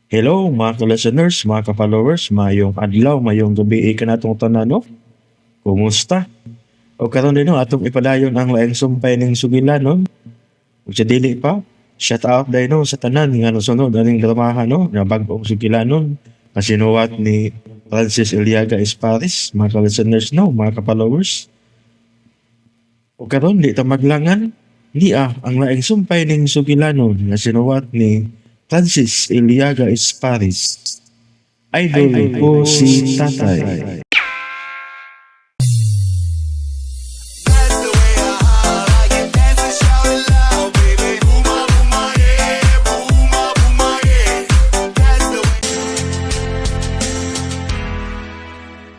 Hello mga ka-listeners, mga ka-followers, mayong adlaw, mayong gabi kanatong tanan, no? Kumusta? O karon din, no, atong ipadayon ang laing sumpay ning sugilan, no? Ug sa dili pa, shout out dahil, no, sa tanan nga nosunod aning dramahan, no, nga bag-ong sugilanon nga sinuwat ni Francis Eliaga Esparis, mga ka-listeners, no, mga ka-followers. O karon di ta maglangan, niya ang laing sumpay ning sugilanon nga sinuwat ni Francis Eliaga Esparis. Idol ko si Tatay.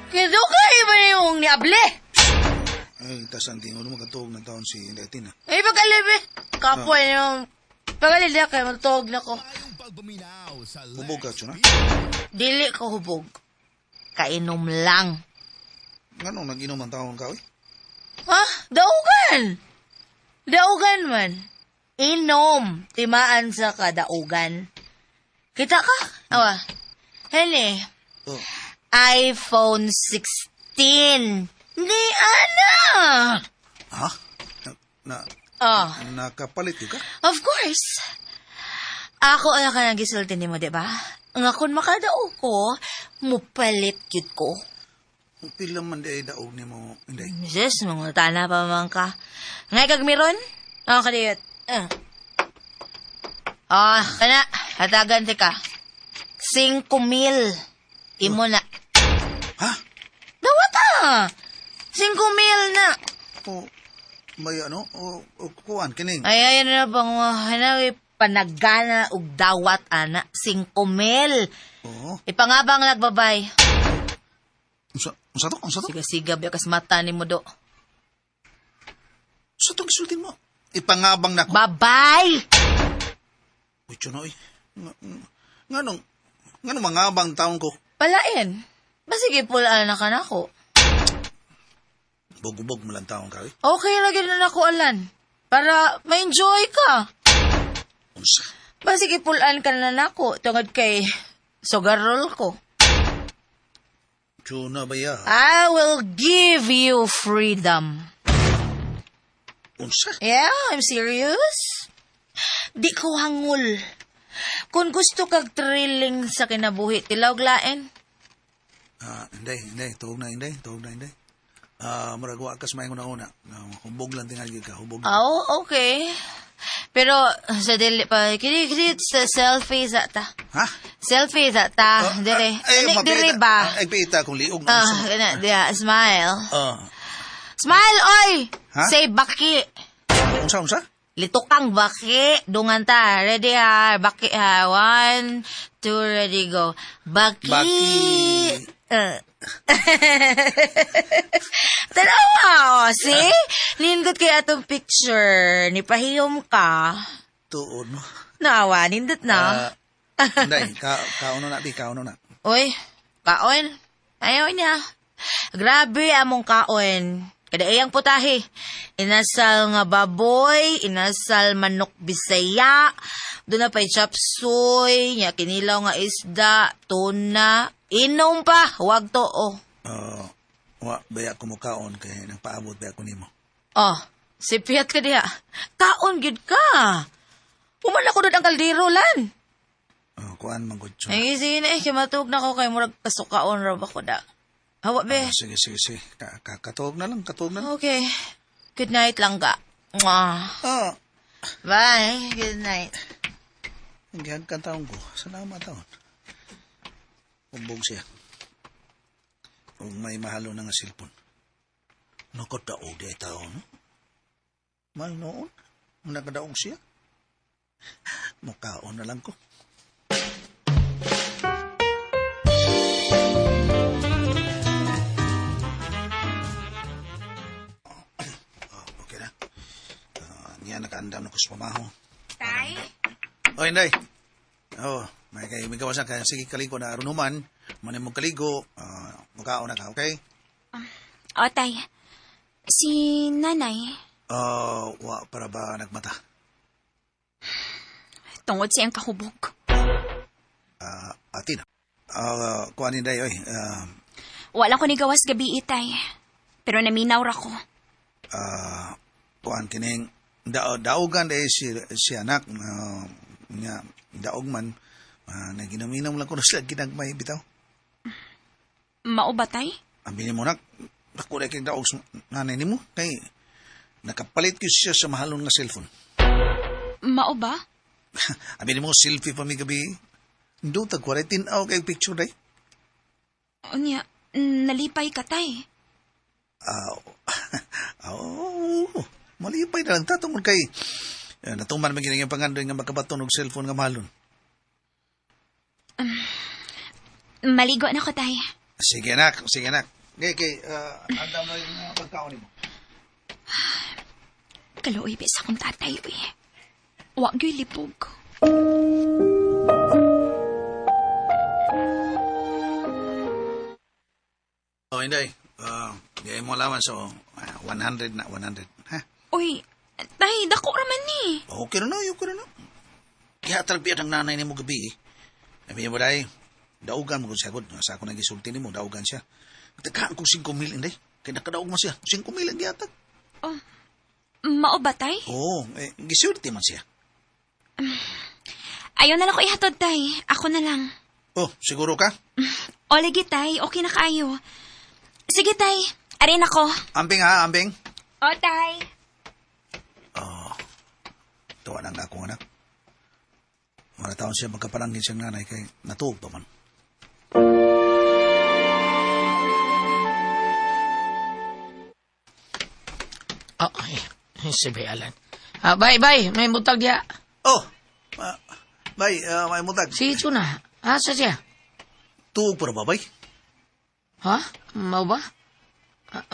Kidugay ba yung niable? Ay, tas ang tingo mo katuog na taon si Letin. Ay, pagkalib eh. Kapoy yung... Pagkalib na kayo, magtuog na ko. Hubog ka, tsuna. Dili ko hubog. Kainom lang. Nganong nag-inom ang taon ka, oy? Ha? Daugan! Daugan man. Inom. Timaan sa kadaugan. Kita ka? Awa. Hene. Oh, iPhone 16. Ni ana! ha? Na, na, Oh. nakapalit yun ka? Of course. Ako ang ka nang gisulti nimo, di ba? Nga kung makadao ko, mupalit gyud ko. Pila man di ay daog ni mo, hindi. Sus, mga tana pa man ka. Ngay kag miron? Oh, kadiyot. Ah. Ah, kana, hatagan ti ka. 5,000. Imo na. Ha? Dawata! 5,000 na. O, may ano? O, o kuan, kining. Ay, ay, na bang, hanawi, panagana og dawat, ana. 5,000. Oo. Ipangabang nagbabay. Unsa, unsa to? Unsa to? Siga siga biya kas mata ni mo do. Unsa to gisultin mo? Ipangabang na ko. Babay! Uy, tsuna, oy. Nganong, nganong mangabang taon ko? Palain. Basige pulaan na ka nako. Bugubog mo lang taon ka, oy. Okay lagi na nako alan. Para ma-enjoy ka. Unsa? Basige pulaan ka na nako tungod kay sugarol ko. Tsuna ba ya? I will give you freedom. Unsa? Yeah, I'm serious. Di ko hangol. Kung gusto kag thrilling sa kinabuhi, tilawg lain. Ah, hindi, hindi. Tuog na, hindi. Tuog na, hindi. Ah, murag wa kas may una-una. Hubog lang tingali ka, hubog. Oh, okay. Pero sa dili pa kini kini sa selfie sa ta. Ha? Selfie sa ta, Ah, dire. ah, ay, Ani mapita- dire ba? Ay, pita kung liog na. Ah, kana diha, smile. Ah, Smile oy. Ha? Say baki. unsa, unsa? Litukang baki. Dungan ta. Ready ha. Baki ha. 1, 2, ready, go. Baki. Baki. Tanawa, oh, see? Nindot kay atong picture. Nipahiyom ka. Tuod mo. Nawa, nindot na. Ah, Inday, ka kauno na, bi, kauno na. Uy, kaon. Ayaw niya. Grabe among kaon. Kada iyang putahe. Inasal nga baboy, inasal manok bisaya, doon na pa'y chop suey, nya kinilaw nga isda, tuna, inom pa, wag to, oh. Ah, wa, baya kumukaon kay nagpaabot baya ko nimo. Oh, sipiyat ka diha. Kaon gid ka. Pumala ko doon ang kaldero lan. Ah, kuan man gud tsuna. Ay, sige na eh, kay matuog na ko kay murag kasukaon ra ba ko da. Hawa be. Ah, sige, sige, sige. Ka, ka, katuog na lang, katuog na lang. Okay. Good night lang ka. Mwah. Ah, Bye. Good night. ang gihagkan taon ko. Salamat taon. Hubog siya. Ug may mahalo na nga cellphone. Nakadaog di ay taon. No? May noon. Nakadaog siya. Mukaon na lang ko. Oh, okay na. Niya nakaandam na ko sa pamaho. Tay? Oh, Inday. Oh, may kay may gawasan kaya sige kaligo na aron human, manay mo kaligo, mukaon na ka, okay? O, tay. Si nanay, Wa para ba nagmata? tungod siyang kahubog. Atin. Kuan ni day oy. Wala ko ni gawas gabi, tay. Pero naminaw ra ko. Kuan kining daogan day si anak nga daog man naginom-inom lang ko na sila ginagmay bitaw. Mao ba, tay? Abi nimo nak, dako day kay daog sa nanay nimo kay nakapalit gyud siya sa mahalon nga cellphone. Mao ba? Abi nimo selfie pa mi gabi. Ndot tag 40 aw kay picture day. Unya, nalipay ka, tay. Oh, malipay na lang ta tungod kay natuman man gini ang pangandoy nga makabaton og cellphone nga mahalon. Maligo na ko, tay. Sige anak, sige anak. Kay andam na yung pagkaon nimo. Kaluoy ba sa akong tatay, uy. Wa gyoy libog. Oh, inday. Di mo alaman so 100 na 100. Ha? Uy, tay, dako raman ni. Okay na, okay na. Kaya talbiyan ang nanay nimo gabi. Eh. Sabi niya mo day, daugan mo kung siya. Sa ako nagisulti nimo, daugan siya. Nagtagaan kong 5,000, inday. Kaya nakadaog man siya. 5,000 ang gihatag. Oh, mao ba, tay? Oo, eh, gisulti man siya. Ayaw na lang ko ihatod, tay. Ako na lang. Oh, siguro ka? O, lagi, tay. Okay na kaayo. Sige, tay. Arin ako. Amping ha, amping. O, tay. Oh, tuwa na akong anak. Wala taon siya magkapalangin siyang nanay kay natuog pa man. Oh, ay, si Bay Alan. Bye, bye. May butag diya. Oh, bay, may mutag. Si Chuna. Asa siya? Tuog pa ba, bay? Ha? Mau ba?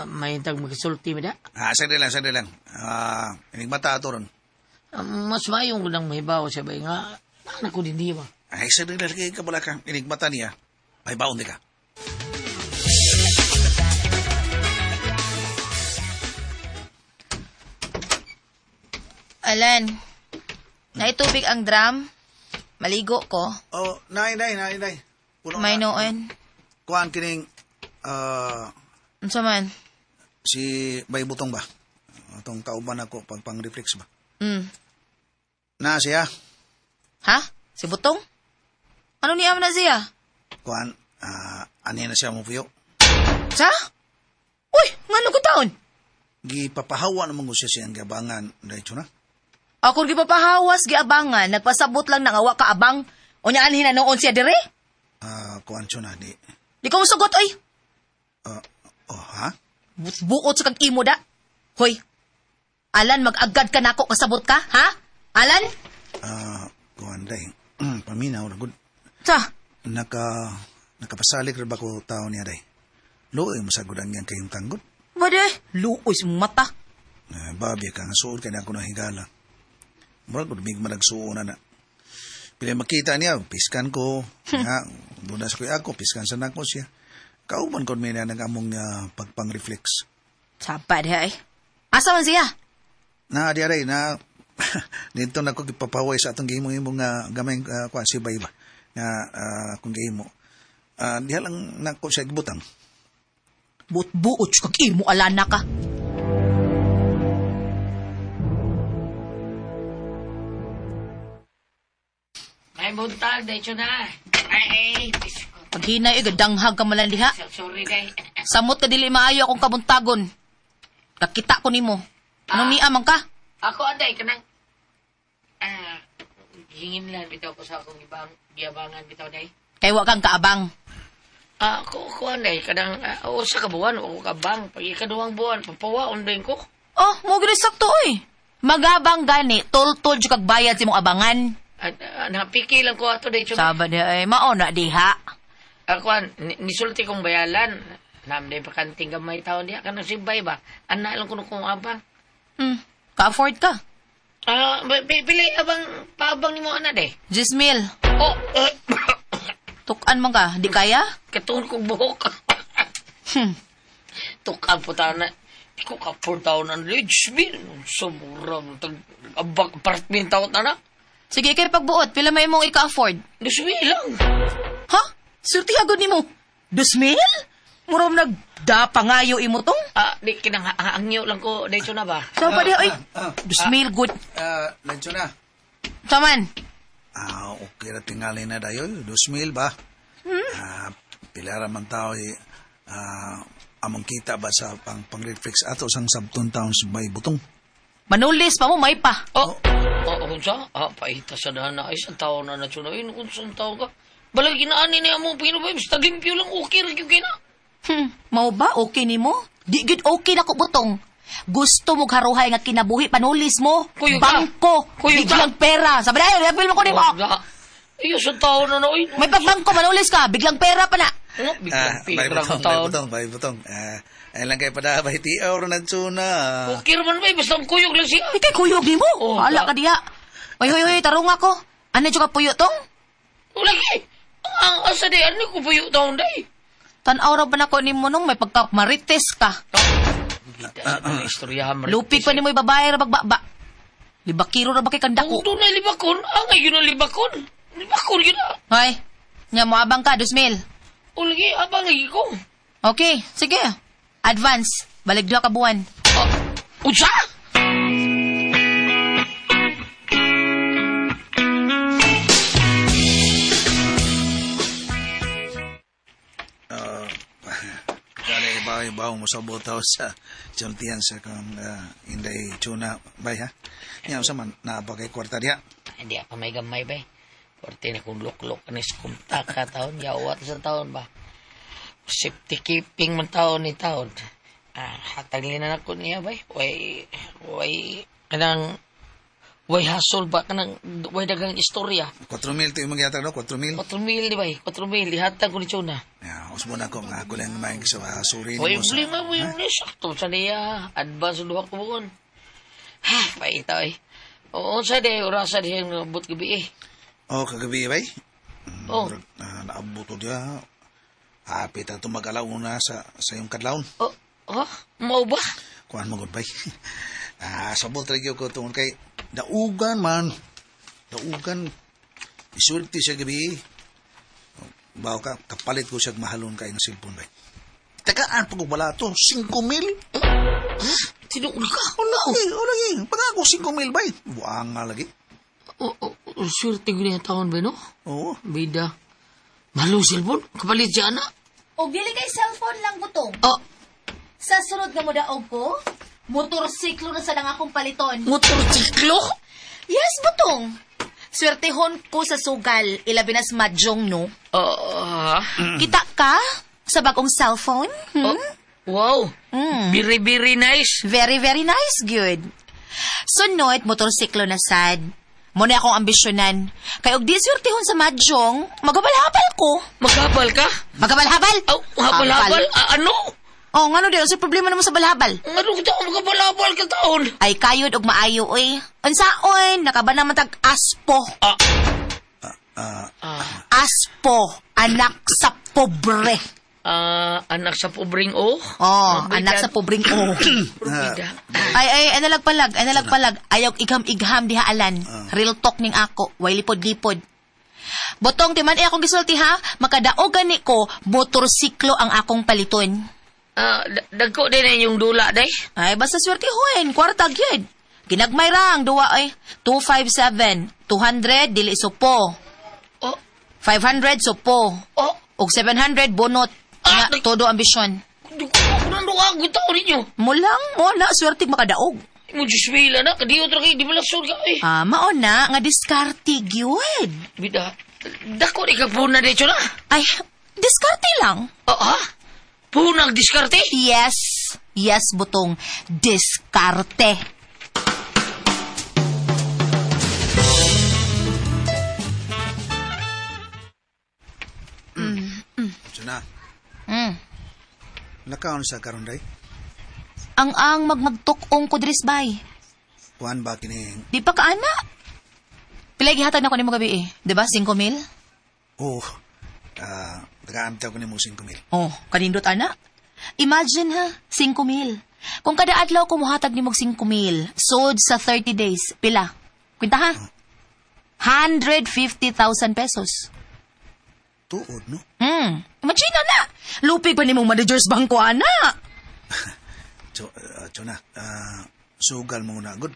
May tag magkasulti mo da? Sandali lang, sandali lang. Enigmata ato ron. Mas mayong ko lang mahibaw siya bay nga. Paano ko din di ba? Ay, sandali lang, kay kabala ka. Enigmata niya. May baon di ka. Alan, naitubig ang drum. Maligo ko. Oh, nay, nay, nay, nay. Puno May na. noon. Kuan kining, Unsa man? si Bay Butong ba? Atong kauban ako pag pang-reflex ba? Mm. Na siya. Ha? Si Butong? Ano niya na siya? Kuan, ani na siya mo puyo. Sa? Uy, ngano ko taon? Gipapahawa naman ko siya siyang gabangan. Diretso na. Ako gipapahawas giabangan, nagpasabot lang nang awa ka abang. Unya anhin na noon siya dire? Kuan siya na, di. Di ko musugot oy. Oh, ha? Buot sa kag imo da. Hoy. Alan, mag-agad ka nako kasabot ka, ha? Alan? Kuan, day. Paminaw na, good. Sa? Nakapasalik ra ba ko tao niya, day? Luoy, masagod ang yan kayong tanggod. Bade, luoy sa mata. Babi ka nga suod kay na ako na higala. Murag ko mig managsuo na na. Pila makita niya, piskan ko. Nga, doon na sa kuya ako, piskan sa nako siya. Kauban ko may na ng among pagpang-reflex. Sapa diha eh. Asa man siya? Na, di aray, na, dito na ko gipapaway sa atong gihimo-himo nga gamay kuan si Bay ba na kung gihimo. Diha lang nako siya gibutang. Buot-buot siya kag imo alana ka. May buntag, dahil na. Ay, ay. Paghinay, eh, gadanghag ka malan diha. Sorry, day. Samot ka dili maayo akong kabuntagon. Kakita ko nimo. Anong niya man ka? Ako, anday, kanang... Hingin lang bitaw ko sa akong ibang giabangan bitaw, day. Kay wa kang kaabang. Ko, anday, kanang usa ka buwan, o kabang. Pag ikaduhang buwan, papawaon din ko. Oh, mo gid sakto oy. Magabang gani, tol-tol jud kag bayad sa imong abangan. At napiki lang ko ato, day. Saba diha ay mao na diha. Ako, nisulti kong bayalan. Nam, day, pakanting gamay taon diha. Kanang sibay ba? Ana lang kuno kong abang. Ka-afford ka. Pili abang, paabang nimo ana, day. Jismil, Oh, tukan man ka, di kaya? Katuon kong buhok. Tukan po taon na. Di ko ka-afford taon na. Lijmin. Sumura mo. Abang apartment taon na na. Sige, kay pagbuot. Pila may imong ika-afford? 2,000 lang. Ha? Sulti agad nimo. 2,000? Murong nagdapangayo imo tong? Ah, di kinang hangyo lang ko dito na ba? Sa pa diha, oy. ah, 2,000 good. Lancho na. Taman. Ah, okay ra tingali na dayon. 2,000 ba? Ah, pila ra man tao eh, among kita ba sa pang reflex ato sang sabton towns by butong. Manulis pa mo, may pa. Oh, oh, unsa? Ah, paita sa dana ay sa taon na na ay unsang taon ka. Balag ginaani niya mo pino ba basta limpyo lang okay ra gyud kina. Mao ba okay nimo? Di gyud okay na ko butong. Gusto mo haruhay nga kinabuhi panulis mo. Kuyog ka. Bangko, Kuyog ka. biglang pera. Sabi na, apil mo ko nimo. Wala. Iyo sa taon na na oy. May pagbangko manulis ka, biglang pera pa na. Ano, biglang Ah, bay pera butong, ka bay taon. butong, bay butong. Ah, ay lang kay pada bay ti or na tsuna. Okay ra man ba basta ang kuyog lang siya. Ikay kuyog nimo. Oh, Hala ba- ka diha. Oy, hoy, hoy, tarong ako. Ano jud ka puyo tong? Wala kay. Ang asa di ano ko puyo taon day. Tan-aw ra ba nako nimo nung may pagka marites ka. Kita sa mga istorya marites. Lupig pa nimo babae ra bagbaba. Libakiro ra ba kay Kung kandako? doon na libakon, ang ngayon na libakon. Libakon yun na. Hoy, nya mo abang ka 2,000. Ulagi, abang lagi ko. Okay, sige. Advance. Balik 2 ka buwan. Ah, unsa? Kale bay baw mo sa botaw sa sultian sa kang inday tsuna bay ha. Nya unsa man naa pa kay kwarta diha. Hindi pa may gamay ba eh. Porte na kung luklok ni sa kumtaka taon, yawat sa taon ba. Safety keeping man taon ni taon. Ah, hatag na ko niya ba eh. Way, way, kanang, way hasol ba, kanang, way dagang istorya. 4,000 to imong gihatag no, 4,000. 4,000 di ba eh? 4,000, ihatag ko ni Chona. Ya, usbon ako nga ako lang may sa suri Way nimo sa. problema, way problema. Sakto sa niya. Advance duha ko buon. Ha, paita eh. Oo, sa di, orasa di ang nabot gabi eh. Oh, kagabi bay. Oh, Ah, naabot to diha. Hapit ato mag-alaw na sa iyong kadlawon. oh, oh, mao ba? Kuan mo gud bay. Ah, sabot ra gyud ko tungod kay daugan man. Daugan isulti siya gabi. Baw ka kapalit ko siya mahalon kay nga cellphone bay. Tagaan pag wala to 5,000. Tinuod ka? Wala lagi, wala lagi. Pag ako 5,000 bay. Buang nga lagi. Oh, oh, oh, swerte ko niya taon ba, no? Oo. Bida. Malo cellphone? Kapalit siya, anak. Og dili kay cellphone lang butong. Oh, Sa sunod nga modaog ko, motorsiklo na sa lang akong paliton. motorsiklo? Yes, butong. Swertehon ko sa sugal, ilabi na sa mahjong, no? Oh, ah. Kita ka sa bagong cellphone? Hmm? Oh, wow. Very, very nice. Very, very nice, good. Sunod, motorsiklo na sad. Muna akong ambisyonan. Kay og di swertehon sa mahjong, maghabal-habal ko. Maghabal ka? Maghabal-habal? Oh, habal-habal? Ah, ano? Oh, ngano di? Unsa problema namo sa balhabal? Ano ka taon? Maghabal-habal ka taon? Ay kayod og maayo oy. Unsaon nakaba naman tag aspo. Ah, Aspo, anak sa pobre. ah, anak sa pobreng o? Oh, anak sa pobreng o. Bida. Ay ay analag palag, analag palag. Ayaw igham-igham diha alan. Real talk ning ako, way lipod-lipod. Botong ti man eh akong gisulti ha, makadaog gani ko motorsiklo ang akong paliton. Ah, dagko din na inyong dula, day. Ay basta swertihoen, kwarta gyud. Ginagmay ra ang duwa ay 257, 200 dili supo. Oh, 500 supo. oh, Og 700 bunot. Ah, Nga, todo ambisyon. Duko ako nang duha ko taon ninyo. Mulang mo na swerte makadaog. Mo Diyos mila na, kadiyo tra kayo, di ba lasod ka eh. Ah, mao na nga diskarte gyud. Bida, dako di ka puna dito na. Ay, diskarte lang. Ah, ha? Punag diskarte? Yes. Yes, butong diskarte. Tsuna. Mm. Nakaon sa karon day. Ang magmagtukong ko dris bay. Kuan ba kini? Di pa ka ana. Pila gihatag na ko nimo gabi eh. 'Di ba? 5,000? Oh. Ah, tagaan ta ko nimo 5,000. Oh, kanindot ana. Imagine ha, 5,000. Kung kada adlaw ko mohatag nimo 5,000, sod sa 30 days, pila? Kwenta ha? 150,000 pesos. Tuod, no? Imagine na na. Lupig pa ni mong manager sa bangko, ana. So, Chona, sugal mo na. Good.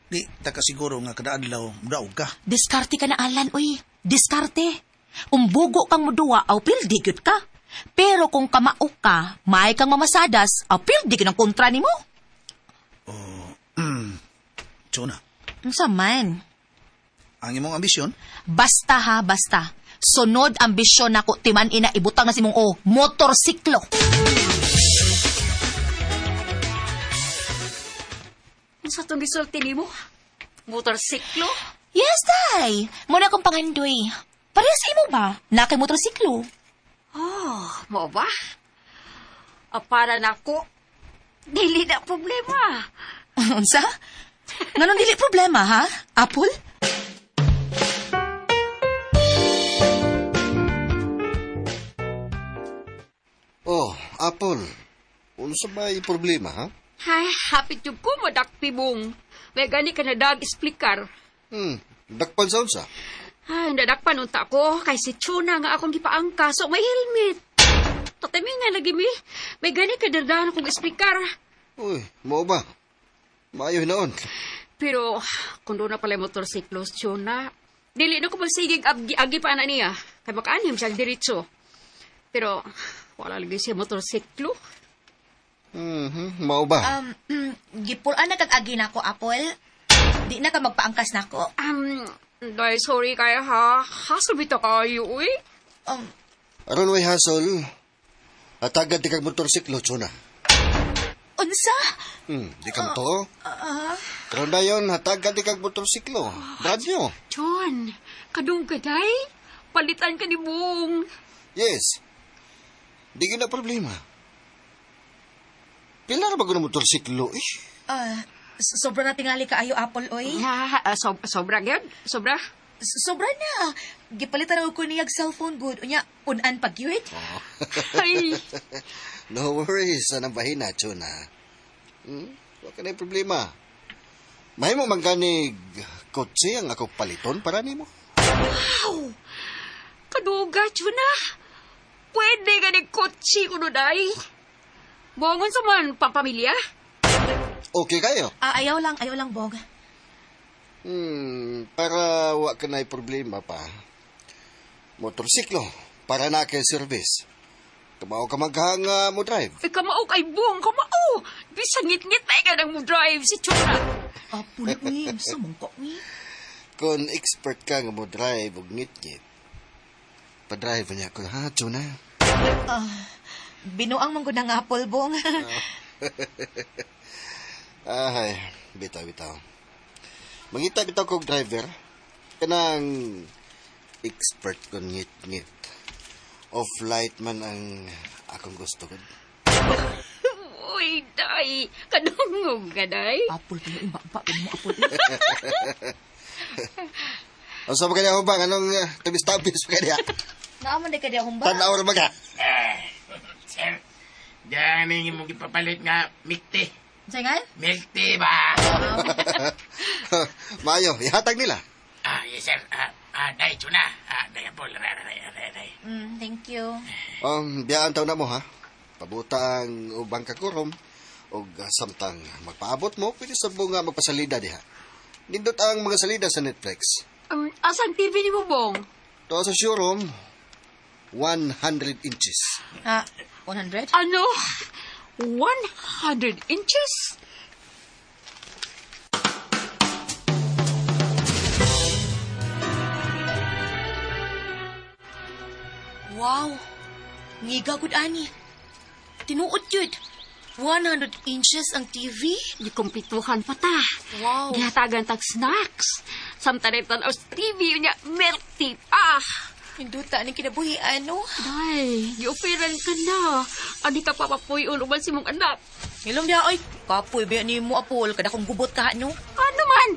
Di, taka siguro nga kada adlaw, daog ka. Diskarte ka na, Alan, uy. Diskarte. Umbugo kang muduwa, aw pildi gyud ka. Pero kung kamao ka, may kang mamasadas, aw pildi gyud ang kontra nimo. Chona, Unsa man? ang imong ambisyon, Basta ha, basta. Sunod ambisyon nako timan ina ibutang na si mong o motorsiklo. Ano sa itong gisulti nimo? Motorsiklo? Yes, tay. Muna akong pangandoy. Parehas sa imo ba? Na kay motorsiklo. Oh, mo ba? Ah, para nako, dili na problema. Unsa? Nganong dili problema, ha? Apple? Oh, Apple. Unsa ba problema, ha? Ay, hapit yung ko madakpi bong. May gani ka na dag explicar. Dakpan sa unsa? Ay, nadakpan unta ko kay si Chuna nga akong gipaangka so may helmet. Tatami nga lagi mi. May gani ka dardaan akong explicar. Uy, mao ba? Maayo hinoon. Pero kung doon na pala yung motorsiklo, Chuna, dili na ko magsigig agi pa na niya. Kay makaanim siya diretso. Pero wala lagi siya motorsiklo. Mao ba? Gipulaan na kag agi nako, Apple. Di na ka magpaangkas nako. Dahil sorry kaya ha. Hasol bitaw kayo, uy. Aron way hasol. Atagad di kag motorsiklo, Chona. Unsa? Di ka to. Karon dayon, hatagan di kag motorsiklo. Brand new. John, kadung gaday. Palitan ka ni Bong. Yes. Di gyud na problema. Pila ra ba gud ang motorsiklo eh? Sobra na tingali kaayo, Apple, oy. Ha, sobra gyud, sobra. Sobra na. Gipalitan na ko niyag cellphone good. Unya, unan pag yun. Ay, No worries, anang bahina, Chona. Wa ka na problema. Mahimo man ganig kotse ang ako paliton para nimo. kaduga, Chuna. Pwede ka ni kotse kuno day. Bongon sa man, pampamilya. Okay kayo? Ah, ayaw lang, Bong. Para wa ka na problema pa. Motorsiklo, para na kay service. Kamao ka maghanga mo drive. Ay, kamao kay Bong, kamao. Bisan ngit-ngit na ka nang mo drive si Chuna. Apple, uy. Unsa man ka, uy? Kung expert ka nga mo drive og ngit-ngit, pa-drive niya ko, ha, Chona? Binuang man gud ang Apple, Bong. Ay, bitaw, bitaw. Mangita bitaw kog driver. Kanang expert kon ngit-ngit. Off-light man ang akong gusto ko. Uy, day. Kadungog ka, day. Apple, kayo, imba-ba. Mo, Apple. Ang sa mga hubang, anong tabis-tabis pa kanya? Naaman di ka di akong ba? Tanaw ra mga. Sir, gani mong ipapalit nga milk tea. Unsa nga? Milk tea ba? Maayo, ihatag nila. Ah, yes sir. Day, Chuna. Day, Apple. Ray, ray, ray, ray. Thank you. Biyaan taw na mo ha. Pabuta ang ubang kakurom og samtang magpaabot mo, pwede sa bunga magpasalida diha. Nindot ang mga salida sa Netflix. Asang TV ni mo, Bong? To sa showroom, 100 inches. 100? Ano? 100 inches? Wow! Ngiga gud ani. Tinuod jud. 100 inches ang TV? Gikumpletuhan pa ta. Wow. Gihatagan tag snacks. Samtang tanaw sa TV niya, milk tea pa. Hinduta ni kinabuhi ano? Day, gioperan ka na. Ani ka papapuy uban si mong anak. Hilom diha oy. Kapoy ba ni mo Apol kada kong gubot ka no? Ano man?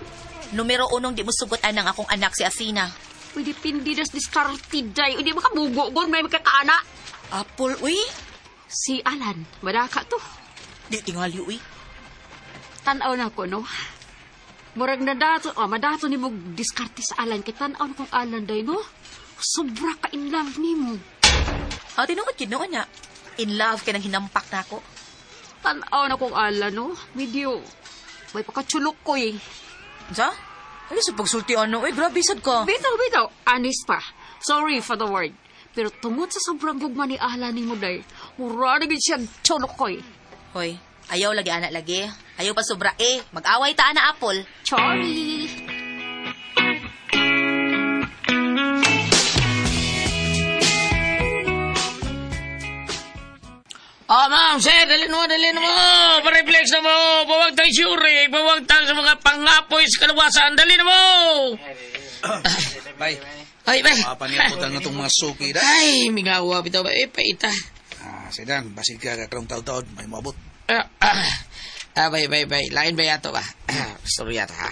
Numero unong di mo sugot anang akong anak si Athena. Uy, depende das diskarte, day. Uy, di makabugo, gon may makakaana. Apol uy. Si Alan, madaka to. Di tingali uy. Tanaw na ko, no? Murag na dato, oh, madato ni mo diskarte sa Alan. Kay tan-aw na kong Alan day, no? Sobra ka in love nimo. Ah, tinuod gid noon niya. In love kay nang hinampak na ako. Tan-aw na kong Alan, no? Medyo, may pakachulok ko eh. Sa? Ano sa pagsulti ano? Eh, grabe sad ka. Bitaw, bitaw. Honest pa. Sorry for the word. Pero tungod sa sobrang gugma ni Alan ni mo, day, mura na gid siya chulok ko eh. Hoy, ayaw lagi anak lagi. Ayaw pa sobra eh. Mag-away ta na Apple. Sorry. Oh, ma'am, sir, dali mo, dali mo. Pa-reflex na mo. Bawag tang suri, bawag tang sa mga pangapoy sa kalawasan. Dali na mo. Bay, Ay, bay. mapaniaputan nga itong mga suki da. Ay, mingawa bitaw ba? Eh, paita. Ah, sedan, basig ka kakarong taon-taon, may moabot. Ah, ah, ah, bay, bay, bay. Lain ba yato ba? Ah, sorry yata, ha.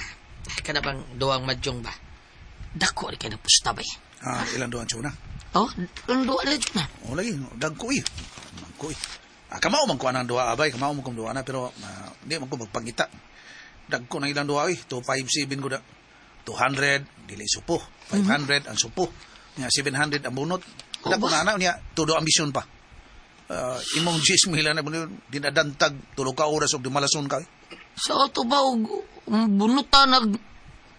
Kana bang duwang madyong ba? Dako rin kayo napusta bay. Ah, ilang doon tsuna? Oh, ang duwa na na. O lagi, dagko eh. Dagko eh. Ah, kamao man ko anang duha abay, kamao man kong duha na pero ah, di man ko magpangita. Dagko na ilang duha eh, 257 ko da. 200 dili supo, 500 ang supo. Nya 700 ang bunot. Dagko na ana niya todo ambisyon pa. Ah, imong 10 mil na dinadantag tulo ka oras og dumalason ka. Eh. Sa auto ba, og bunuta nag...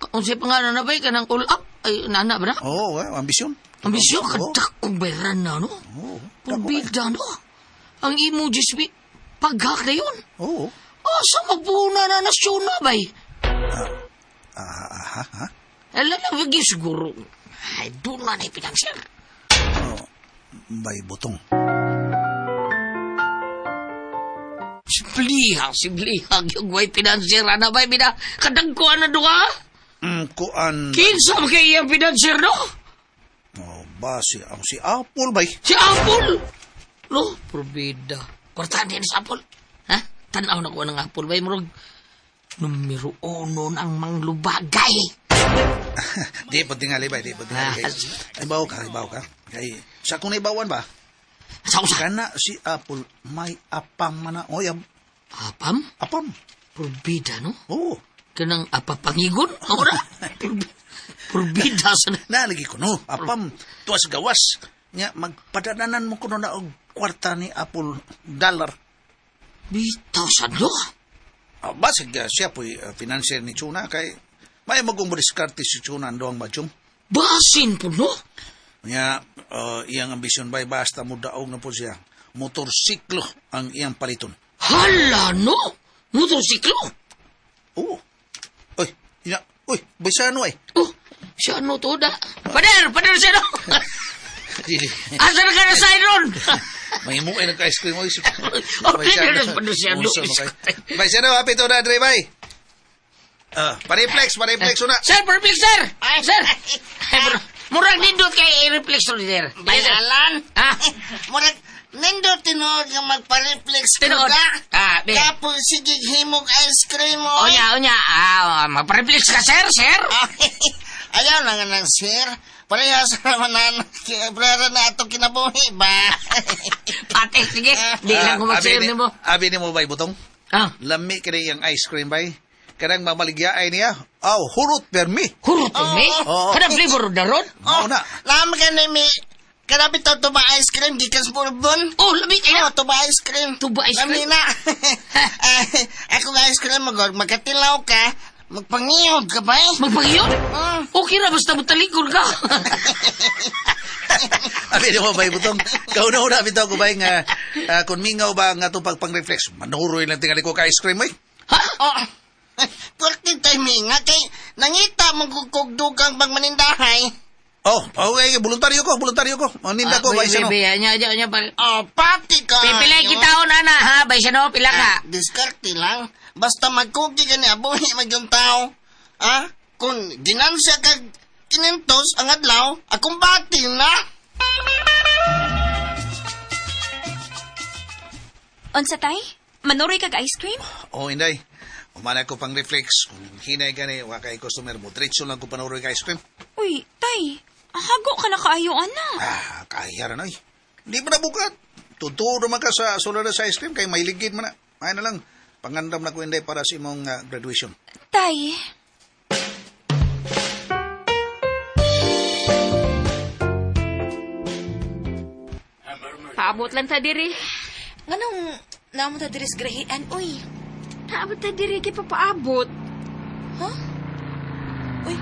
Kung siya pangalan na ba, kanang all up? Ay, nana ba na? Oo, eh, ambisyon. Ambisyon, Oo. kadakong bayran na, no? Oo. dagko ka. Purbida, no? Ang imo, Jismi, paghak na yun. Oo. Asa magpuna na nasyon na, bay? Ah, ah, ha, ha? Alam na, wag yun siguro. Ay, doon na na ipinansyer. Oh, bay butong. Sibliha, sibliha, yung way financier, ana bay, bina, kadagkuan na doon ka? Kuan. Kinsa man kay iyang financier, no? Oh, ba si ang si Apple bay. Si Apple! No, probida. Kwartahan din sa Apple. Ha? Tanaw na ko ng Apple, bay, murag, numero uno ang manglubagay. Di po tingali bay, di po tingali. Ah. Kay, ibaw ka, ibaw ka. Kay sa kung ibawan ba? Sa usa. Kana si Apple may apam man na. Oy, Apam? apam. Probida, no? Oo. Kanang apapangigon? Ora? Probida sa na. Nalagi ko no, apam tuwas gawas. Nya magpadananan mo kuno na og kwarta ni Apple dollar. Bitaw sa no? Ah, basig siya po'y financier ni Chuna kay may magong diskarte si Chuna ang duang badyong. Basin po, no? Nya iyang ambisyon bay basta mo daog na po siya. Motorsiklo ang iyang paliton. Hala, no? Motorsiklo? Oo. Oy, ina, oy, baysano ay. Oh, siya ano to da? Pader! Pader siya no? Dili. Asa na ka na sa ron? May mo ay nagka-ice cream oy. Oh, dili na pader siya no. Baysano, happy to na, Dre, bay. Ah, pareflex, pareflex una. Sir, perfect, sir! Sir! Ay, bro, murag nindot kay i-reflex ron, sir. Bayalan. Ah, Murag, nindot tinuod nga magpa-reflex ko Tinuod. ka. Ah, be. Tapos sige himog ice cream mo. Onya, onya. Ah, magpa-reflex ka, sir, sir. Ayaw na nga nang sir. Parehas naman na, parehas na atong kinabuhi ba? Pate, sige. Di lang ko mag-share Abi ni mo. Abi ni mo bay butong. Ah, Lami kini ang ice cream bay. Kanang mamaligya ay niya. Aw, hurot permi. hurot mi. Oo. Kada flavor na ron. Mao na. Lama ka na mi. Kanabi to tuba ice cream gikan sa Bourbon. Oh, labi kayo. Oh, tuba ice cream. Tuba ice cream? Lami na. Ay, ako nga ice cream magod magkatilaw ka, magpangiyog ka ba eh? Magpagiyon? Mm. Okay ra, basta mutalikod ka. Abi ni mo bay butong. Kauna-una bitaw ko bay nga kun mingaw ba nga atong pagpang-reflex. Manuroy lang tingali ko ka ice cream ay. Ha? Oh, Pwerte timing nga kay nangita mong dugang bang manindahay. Oh, okay, voluntaryo ko, voluntaryo ko. Maninda ko bay Bay, sano. bay, anya, anya, anya, pa. Oh, pati ka. Pipilay kita on, ana, ha? Bay siya, no? Pila ka. Diskarte lang. Basta magkuki ka ni abuhi magyong tao. Ah, kung ginansya kag kinintos ang adlaw, akong bati na. Unsa tay? Manuroy kag ice cream? Oh, inday. Umana ko pang reflex. Kung hinay gani, wa kay customer mo. Diretso lang ko panuroy ka ice cream. Uy, tay, hago ka na kaayo ana. Ah, kaya ra noy. Hindi mo na bukat. Totoo naman ka sa solar sa ice cream kay may ligid man na. Ay na lang. Pangandam na ko inday para sa imong graduation. Tay, Paabot lang ta diri. Nganong naamo ta diri sa grahian, uy? Naabot ta diri kay papaabot. Ha? Uy.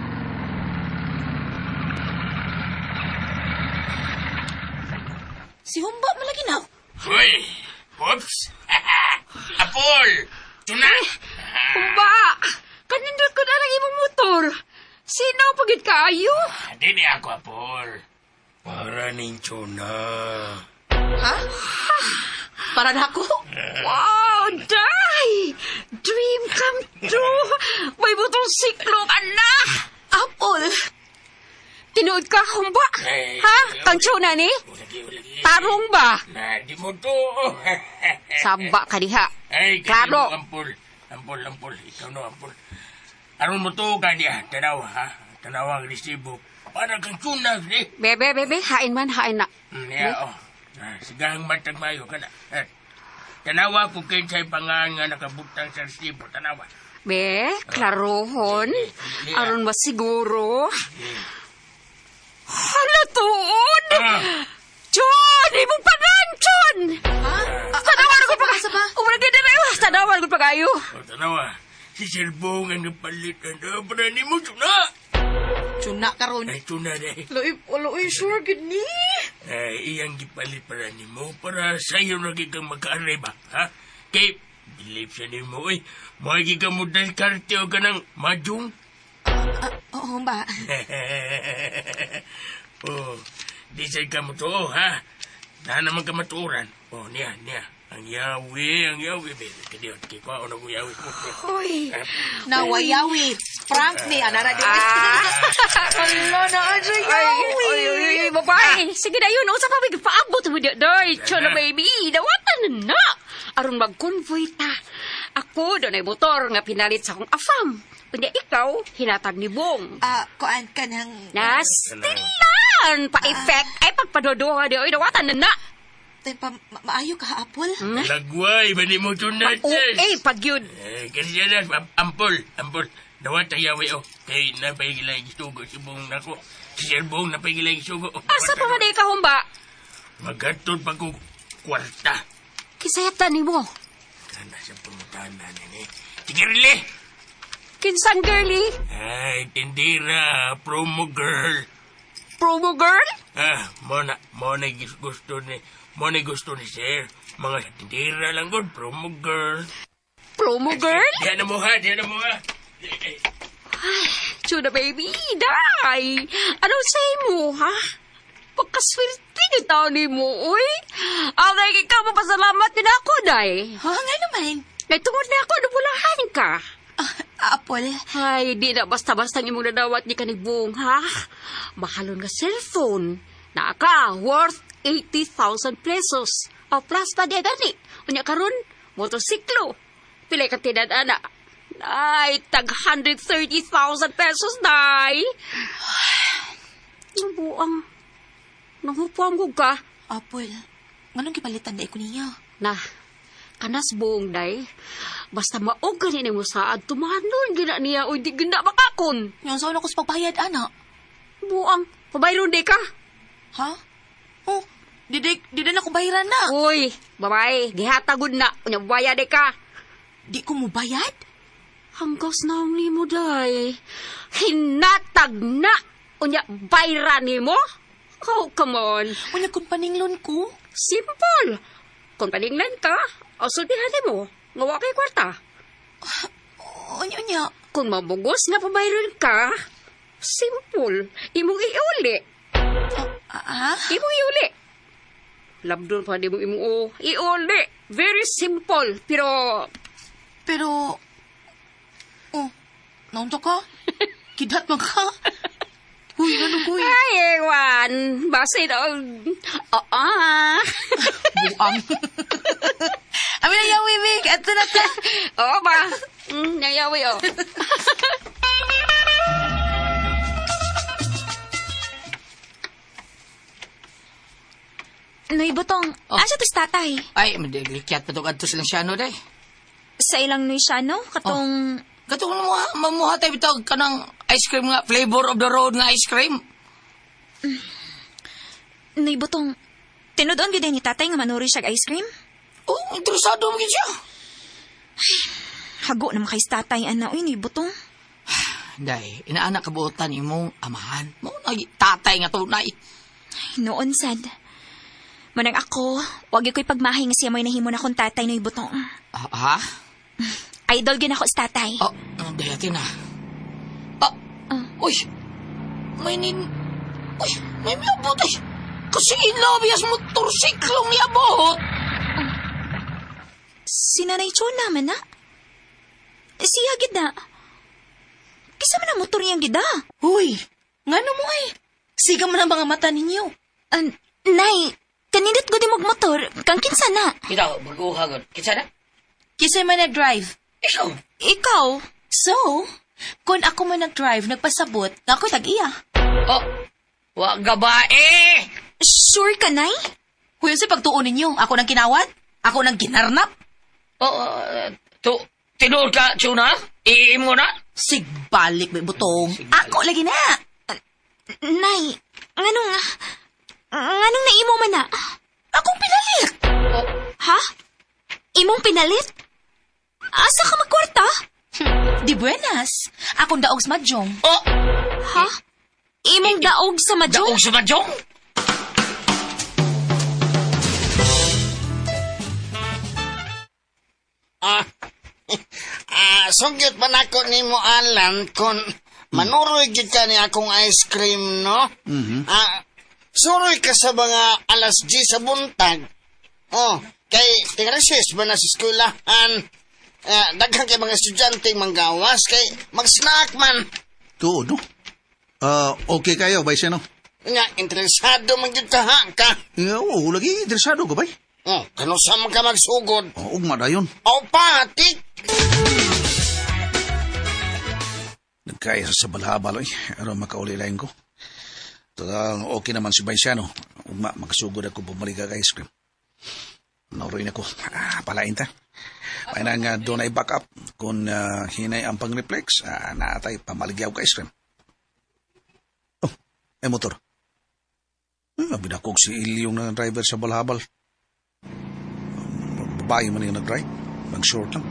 Si Humba malagi na. Hoy! Oops! Apol! Tuna! Humba! Kanindot ko na lang imong motor. Sino pagid kaayo? Di ni ako, Apol. Para ning tuna. Ha? Para na ako? Wow, day! Dream come true! May motorsiklo ka na! Apple! Tinuod ka, humba? Ay, Ha? Kang tuna ni? Ulagi, ulagi. Tarong ba? Na, di mo to. Saba ka diha. Ay, kasi Klaro. mo, Ampol. Ampol, Ampol. Ikaw no, Ampol. Aron mo to, kanya. Tanaw, ha? Tanaw ang resibo. Para kang tuna, eh. Bebe, bebe, hain man, hain na. Niya, oh. Ah, Sigahang matag mayo ka na. Eh, Tanawa ko kinsay pangan nga nakabutang sa resibo. Tanawa. Be, klarohon. Aron masiguro. Hala, tuon! Ah. John! Imong panan, John! Ha? Tanawan ko pa. Asa ba? Umurag na diri. Tanawan ko pa kayo. O, tanawa. Si Serbong ang napalit ang obra ni mo, tuna. Tuna karon. Ay, tuna na eh. Luoy, luoy, sure gid ni. Ay, iyang gipalit para ni mo para sa'yo na kang magkaareba, ha? Kay, believe siya ni mo, eh. Magi ka mo diskarte o ka ng majong. Oo, Humba. Oh, di sad ka mo to, ha? Na naman ka matuoran. Oh, niya, niya. Ang yawi, baby. Kadiyo, kikuha na ko yawi ko. Uy. Nawayawi. Frank ni, anara di. Hala na, siya Ay, yawi. oy, oy, oy, babae. Sige na yun. Usa pa may paabot mo di, day. Tiyo na, baby. Dawatan na na. Aron mag-convoy ta. Ako, doon ay motor nga pinalit sa akong afam. Unya ikaw, hinatag ni Bong. Ah, kuan ka ng... Nastilan! Pa-effect. Ay, pagpadodoha di. Oy, dawatan na na. Tay, pa, maayo ka, Apple? Lagway, ba ni mo tuna, Oo, eh, pag yun. Eh, kasi yan na, ampol, ampol. Dawat ang yawi, oh. Kay napahigilay gisugo si Bong nako. Si Sir Bong napahigilay gisugo. Asa pa man ka humba? Maghatod pa ko kwarta. Kisayatan ni mo. Kana sa pangutana nini. Tigirli! Kinsang girly? Ay, tindira, promo girl. Promo girl? Ah, mo na gusto ni sir. Mga tindira lang good, promo girl. Promo girl? Diyan na mo ha, diyan na mo ha. Tuna baby, day! Anong say mo, ha? Pagkaswerte ng tao ni mo, uy. Ang ikaw mapasalamat din ako, day. Ha, nga naman. May tungod na ako, nabulahan ka. Ah, Apple. Ay, di na basta-basta ang imong nadawat ni kanibong, ha? Mahalon nga cellphone. Naaka, worth 80,000 pesos. O plus pa di gani. Unya karon, motorsiklo. Pila ka tinad ana. Ay, tag 130,000 pesos, day. Nabuang. Nahupuam ko ka. Apple, nganong gipalitan na ko niya? Na, kanas buong day. Basta maog gani mo saad, tumanon gina niya, o di gina makakon. Yung saan ako sa pagbayad, ana? Buang, pabayron di ka. Ha? Oh, di na ako bayaran na. Uy, babae, gihatagod na, unya bayad di ka. Di ko mo bayad? Hanggaws na ang nimo, day. Hinatag na, unya bayran nimo. Oh, come on. Unya kung paninglon ko. Simple. Kung paninglan ka, o sultihan mo, nga wa kay kwarta. Unya, unya. Kung mabugos nga pabayron ka, simple. Imong iuli. Ah? Imong iuli. Labdon pa di mo imong o. Iuli. Very simple. Pero, Pero, oh, naunta ka? Kidat man ka? Uy, ano ko eh? ay, ewan. Basin, oh, ah. Buang. Amin na yawi, Vic. Ato na ta. Oo ba? Nayawi, oh. Noy Butong, asa to sa tatay? Ay, madilikyat pa to kadto silang siyano day. Sa ilang Noy siya, no? Katong... Katong mamuha tayo bitaw kanang ice cream nga flavor of the road nga ice cream. Noy Butong, Tinud-on gyud ni tatay nga manuri siya ice cream? Oh, interesado mo siya. Hago naman kay tatay, ana. Uy, ni butong. Day, inaana kabuotan imong amahan. Mo na tatay nga tunay. Noon, sad. Manang ako, wag ko'y pagmahay nga siya mo'y nahimo na kong tatay no'y butong. Ah, ha? Idol gyud ako sa tatay. Oh, dayati na. Ah, uy, may nin... Uy, may miabot ay. Kasi ilobiyas motorsiklong niabot. Si Nanay Cho naman na. Siya gid na. Kisa man ang motor niyang gida. Uy, ngano mo ay? Siga mo ng mga mata ninyo. Nay, kanindot ko di motor, kang kinsa na. Bitaw, baguha gud. Kinsa na? Kisay man nag-drive. Ikaw. Ikaw? So, kung ako man nag-drive, nagpasabot, nga ako'y tag-iya. Oh, wa gabae. Sure ka, Nay? Huyon sa pagtuon ninyo, ako nang kinawat? Ako nang ginarnap? Oh, to, tinuod ka, Chuna? Iimo na? Sigbalik, may butong. Ako lagi na! Nay, nganong naimo man na? Akong pinalit! Oh. Ha? Imong pinalit? Asa ka magkwarta? Di buenas. Akong daog sa madjong. Oh! Ha? Imong daog sa madjong? Daog sa madjong? Sungyot man ako ni mo, Alan, kung manuroy gyud ka ni akong ice cream, no? Mm-hmm. Suroy ka sa mga 10:00 sa buntag. Oh, kay tingreses ba na sa eskwelahan? Daghan kay mga estudyante manggawas kay mag-snack man. Tuod, no? Okay kayo, bay siya, no? Nga, interesado man gyud ka, ha, ka? Oo, lagi, interesado ka, bay. Oh, kanusa man ka magsugod? Oh, ugma dayon. Oh, patik! Nagkaya sa balhabal, oy. Aron makauli lain ko. Total, okay naman si Baisiano. Ugma, makasugod ako bumalik ka ice cream. Nauroy na ko. Palain ta. May na nga doon ay back up. Kung hinay ang pang-reflex, naatay pamaligyaw ka ice cream. Oh, ay motor. Binakog si Ilyong na driver sa balhabal. Babae man yung nag-drive. Mag-short lang.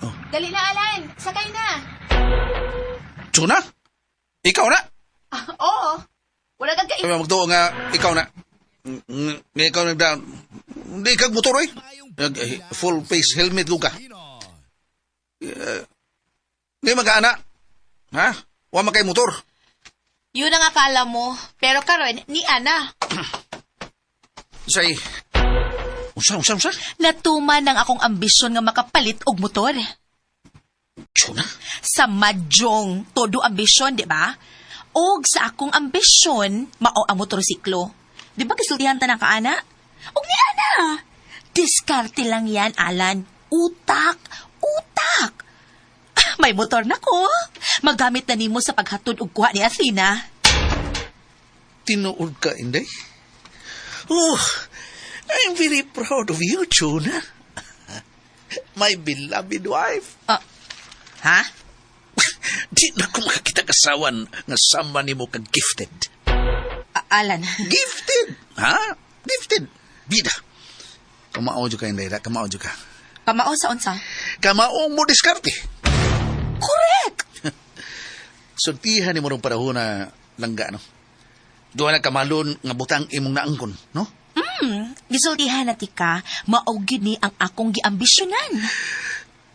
Oh. Dali na, Alan. Sakay na. Tsuna? Ikaw na? Oo. Wala kang Kaya magtuo nga, ikaw na. Ikaw na down. Hindi kag motor, eh. Full face helmet ko ka. Hindi mag-aana. Ha? Wa man kay motor. Yun ang akala mo. Pero karon ni Ana. Say, unsa? Natuman ng akong ambisyon nga makapalit og motor. Tsuna? Sa madjong, todo ambisyon, di ba? Og sa akong ambisyon, mao ang motorsiklo. Di ba kasultihan ta na ka, Ana? Og ni Ana! Diskarte lang yan, Alan. Utak! Utak! May motor na ko. Magamit na nimo sa paghatod og kuha ni Athena. Tinuod ka, Inday? Oh, I'm very proud of you, Chuna. My beloved wife. Ha? Di na ko makakita kasawan nga sama nimo ka gifted. Alan. Gifted? Ha? Gifted? Bida. Kamao ka, Inday. Kamao ka. Kamao sa unsa? Kamao mo diskarte. Correct! Sultihan ni mo rong panahon na langga, no? Doon na kamalon nga butang imong naangkon, no? Gisultihan na tika, mao gyud ni ang akong giambisyonan.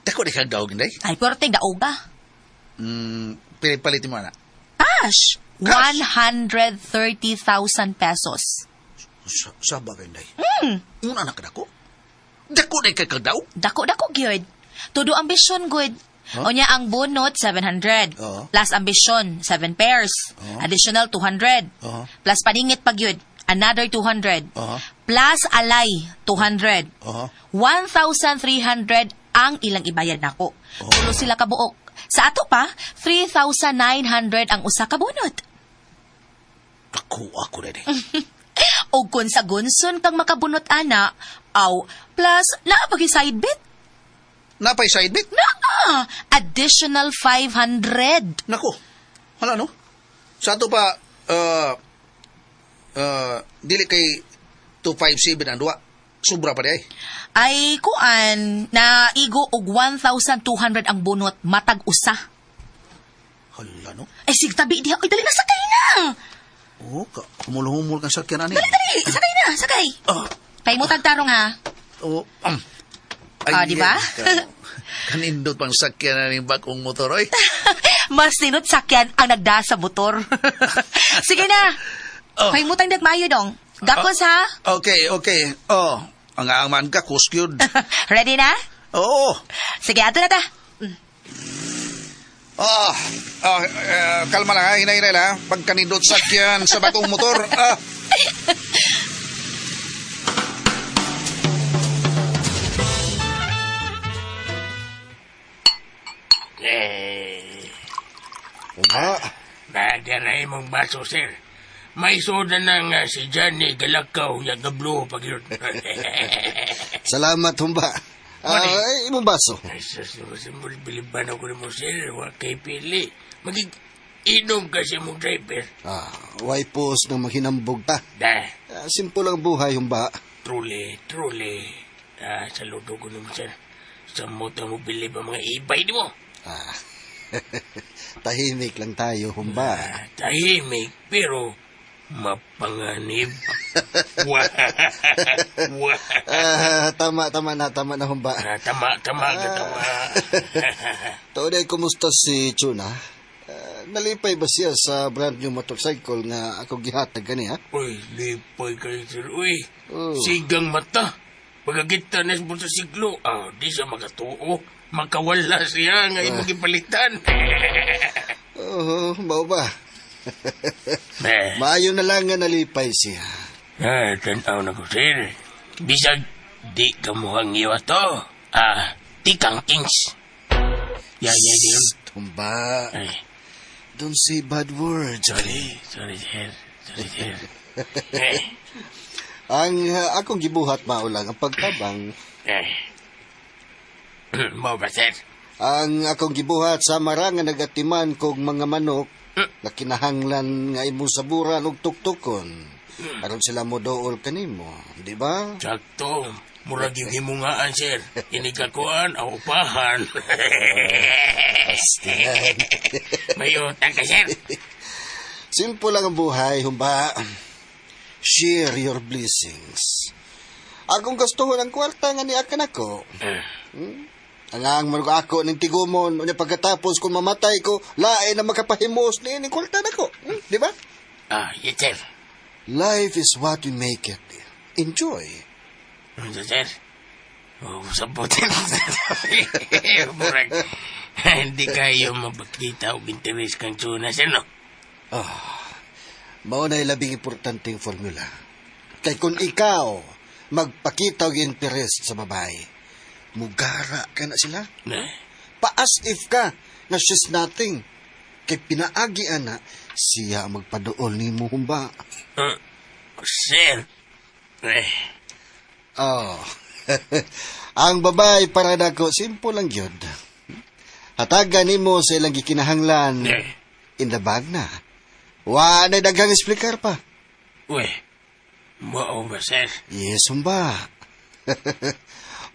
Dako di kag daog, Inday. Ay, pero ting daog ba? Pilipalit mo na. Cash! Cash? 130,000 pesos. Saba ka, Inday? Una na ka dako? Dako di kag daog? Dako-dako gyud. Todo ambisyon good. Huh? Unya ang bunot 700. Oo. Plus ambisyon 7 pairs. Oo. Additional 200. Oo. Plus paningit pag yun, another 200. Oo. Plus alay 200. Oo. 1,300 ang ilang ibayad nako. Tulo sila kabuok. Sa ato pa, 3,900 ang usa ka bunot. Dako ako na eh. O kung sa gunson kang makabunot ana, aw, plus naa pa side bit. Napay side bit? Naa! Additional 500. Nako. Wala no? Sa ato pa, Dili kay 257 ang duwa. Sobra pa di ay. Ay, kuan, na igo og 1,200 ang bunot, matag usa. Hala no. Ay, sige, tabi diha. Ay, dali na, sakay na. Oh, ka humul-humul kang sakyan ani. Dali, dali, sakay na, sakay. Ah, Kay mo tagtarong ha. oh, Ah, di ba? Kanindot pang sakyan na ning bagong motor, oy. Mas ninot sakyan ang nagda sa motor. Sige na. Oh. Kay mutang nagmayo dong. Gakos ha. Okay, okay. Oh, ang aangman ka, kuskyod. Ready na? Oo. Sige, ato na ta. Ah, kalma lang ha, hinay-hinay lang. Pagkanindot sakyan sa bagong motor. Ah. Eh, Humba. Nadara imong baso, sir. May soda na nga si Johnny Galakaw niya gablo pag yun. Salamat, humba. Mali. Ay, imong baso. Ay, sus, biliban ako ni mo, sir. Wa kay pili. Magig inom kasi mong driver. Ah, why pos nang maghinambog ta? Da, Ah, simple ang buhay, humba. truly, truly. Ah, saludo ko naman, sir. Sa moto mo bilib ang mga ibay di mo. Ah. Tahimik lang tayo, humba. Ah, tahimik, pero mapanganib. Wah. Wah. Ah, tama, tama na, tama na, humba. Ah, tama, tama, tama. Taon ay kumusta si Chuna? Ah, nalipay ba siya sa brand new motorcycle nga ako gihatag gani, ha? Uy, lipay kayo, sir. Uy, Oh. sigang mata. Pagkakita na sa motorsiklo, ah, di siya makatuo. Makawala siya nga imong gipalitan. Oo, mao ba? Eh, Maayo na lang nga nalipay siya. ah, tanaw na ko, sir. Bisag, di ka muhang iwa to. Ah, tikang kings. Ya, ya, yun. Humba, Ay, don't say bad words. sorry, sorry, sir. Sorry, sir. Eh, Ang akong gibuhat mao lang ang pagtabang. eh. Mao ba, sir? Ang akong gibuhat sa marang nga nagatiman kog mga manok na kinahanglan nga imong saburan og tuktukon. Aron sila mo dool kanimo, di ba? Sakto. Murag yung himungaan, sir. Inikakuan, aw upahan. May utang ka, sir. Simple lang ang buhay, humba. Share your blessings. Akong gustuhon ang kwarta nga niakan ako. Eh, Ang ang man ako ning tigumon unya pagkatapos kung mamatay ko, lain na makapahimos ni ning kwarta nako. Di ba? Ah, yes, sir. Life is what we make it. Enjoy. Ano, sir? Oh, sabutin. Murag, hindi kayo mapakita og interes kang tuna, sir, no? Mao na labing importanteng formula. Kay kung ikaw magpakita og interes sa babae, mugara ka na sila. Na? Pa-as if ka na she's nothing. Kay pinaagi ana, siya ang magpaduol nimo humba. Sir. Eh, Oh. Ang babae para nako simple lang gyud. Hatagan nimo sa ilang gikinahanglan eh. in the bag na. Wa na daghang explicar pa. Uy, mao ba, sir? Yes, humba.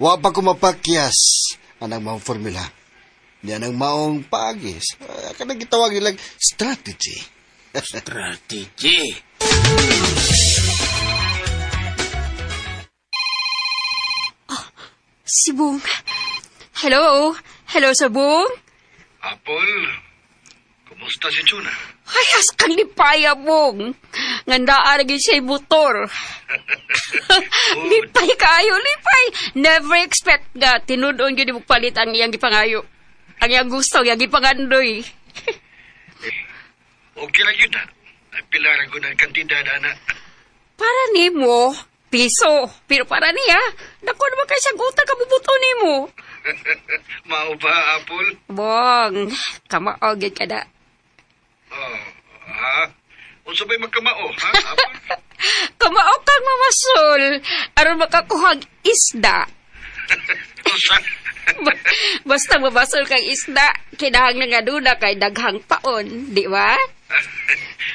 Wa pa ko mapakyas anang maong formula. Yan ang maong paagis. Kanang gitawag nilang strategy. Strategy. Si Bong. Hello? Hello, Sabong? Apple, kumusta si Chuna? Ay, as kang lipaya, Bong. Nganda aragin siya motor. Lipay kayo, lipay. Never expect nga tinudon yun mo palit ang iyang gipangayo. Ang iyang gusto, ang iyang gipangandoy. Okay lang yun, ha? Ay, pilaran ko ng kantidad, ana. Para nimo, piso. Pero para niya, dako naman kay siyang utang kabubuto nimo. Mao ba, Apple? Bong, kamaog gyud ka na. Oh, ha? Unsa ba'y magkamao, ha, Apple? Kamaog kang mamasol aron makakuhag isda. Unsa? Basta mabasol kang isda, kinahanglan nga duna kay daghang paon, di ba?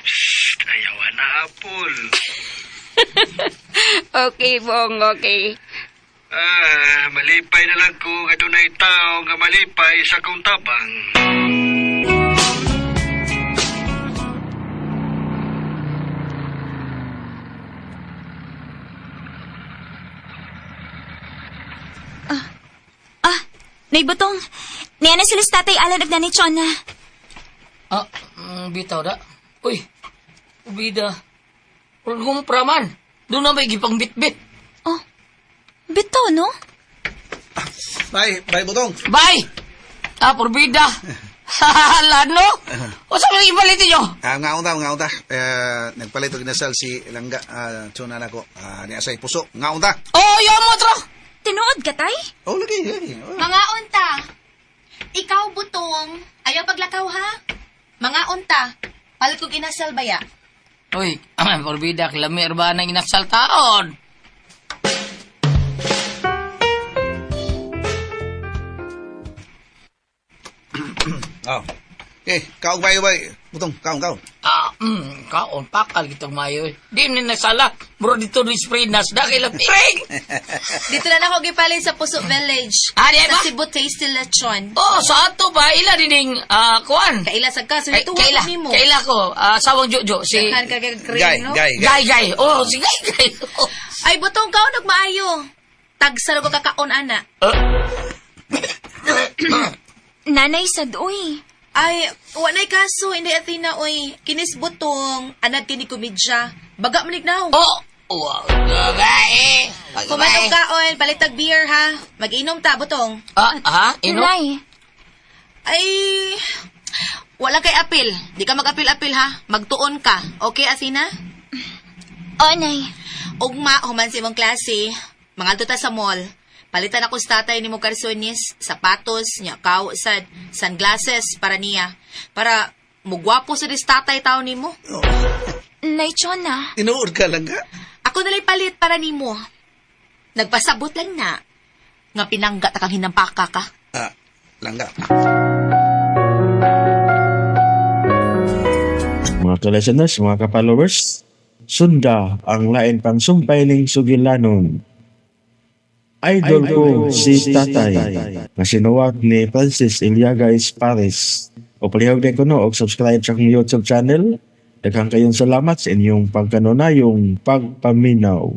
Shh! Naapol. Okay, Bong, okay. Ah, malipay na lang ko nga dunay tao nga malipay sa akong tabang. Ah, Nay Butong. Niya na sila sa Tatay Alan ug Nanay Chona. Ah, bitaw da. Uy, ubida. Huwag kong praman. Doon na may gipang bitbit. Oh, bitaw, no? Bye, bye Butong. Bye! Ah, porbida. Lano? O sa mga ipalit ninyo? Ah, ngaon ta, ngaon ta. Eh, nagpalit og inasal si Langga, ah, tsuna na ko. Ah, niya say puso. Ngaon ta. Oh, yaw mo, tro! Tinuod ka, tay? Oh, lagi, lagi. Oh. Mga unta. Ikaw, Butong. Ayaw paglakaw, ha? Mga unta. Palit kong inasal baya. Uy, porbida, lamir ba ng inasal taon? Oh. Eh, kaon bayo bay. Butong, kaon, kaon. Ah, kaon, pakal kitong mayo. eh. Di ni nasala. Bro, dito ni spray nas. Dahil lang, ring! Dito na lang ako gipalit sa Puso Village. Ah, di ba? Sa Cebu Tasty Lechon. Oh, sa ato ba? Ila dining, ah, kuan. Kaila sa ka, Kay, sinituwa kaila, ko nimo. kaila ko. Ah, sawang Jojo. Si, Daghan ka kag cream, Gay, no? gay, gay. Gay, gay. Oh, si Gay, Gay. Oh. Ay, Butong, kaon maayo. Tagsa ko kakaon, ana. Nanay sad, uy. Ay, wa na'y kaso, hindi Athena, oy. Kinis Butong, anad kini komedya. Baga manig now. Oh, wow. Gay. Kuman og kaon, palitag beer ha. Mag-inom ta, Butong. Ah, ha? Ino? Nay, Ay, wala kay apil. Di ka mag-apil-apil ha. Magtuon ka. Okay, Athena? oh, Nay. Ugma, human sa imong klase. Mangadto ta sa mall. Palitan ako sa tatay ni mo karsonis, sapatos, nya kaw sad, sunglasses para niya. Para mugwapo sa dis tatay tao nimo. Oh. Nay Chona. Tinuod ka lang ka. Ako nalay palit para nimo. Nagpasabot lang na. Nga pinangga ta kang hinampaka ka. Ah, Langga. Mga ka-listeners, mga ka-followers, sunda ang lain pang sumpay ning sugilanon. Idol ko si Tatay nga sinuwat ni Francis Iliaga Paris. O palihog din ko no og subscribe sa akong YouTube channel. Daghang kayong salamat sa inyong pagkanunayong pagpaminaw.